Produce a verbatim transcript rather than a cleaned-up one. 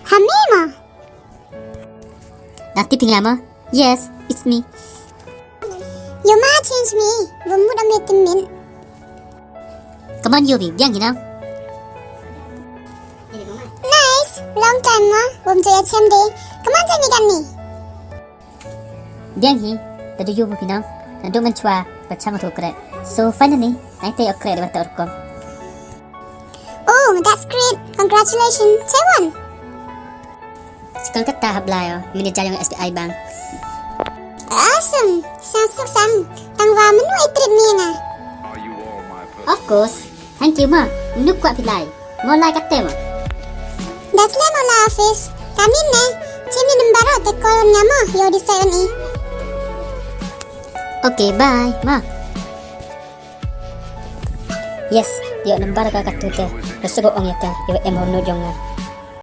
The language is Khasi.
Ha me mo? Dang tip phi nga mo? Yes, it's me. Yo ma change me. Bum mut am ye tim min. Come on Yobi, biang hi nang. Nice, long time mo. Bum jo ya chem de. Come on, jani gan ni. Biang hi, ta du yu bu phi nang. Na du ngan chwa ba chang tu kre. So finally, nai te ok kre de ba ta orkom. Oh, that's great. Congratulations. Chewon? Skul kata hap lai, manager yong S B I Bank. Awesome. Sang suk sang. Tang wa menu ai trip ni nga. Of course. Thank you ma. Menu kwah phi lai. Mo lai kate mo. Das le mo la office. Kamin ne. Chim ni number te call nga mo. Yo di seven i. Okay, bye ma. Yes, yo number ka katu te. Resugo ong ya ka. Yo em hono jong nga.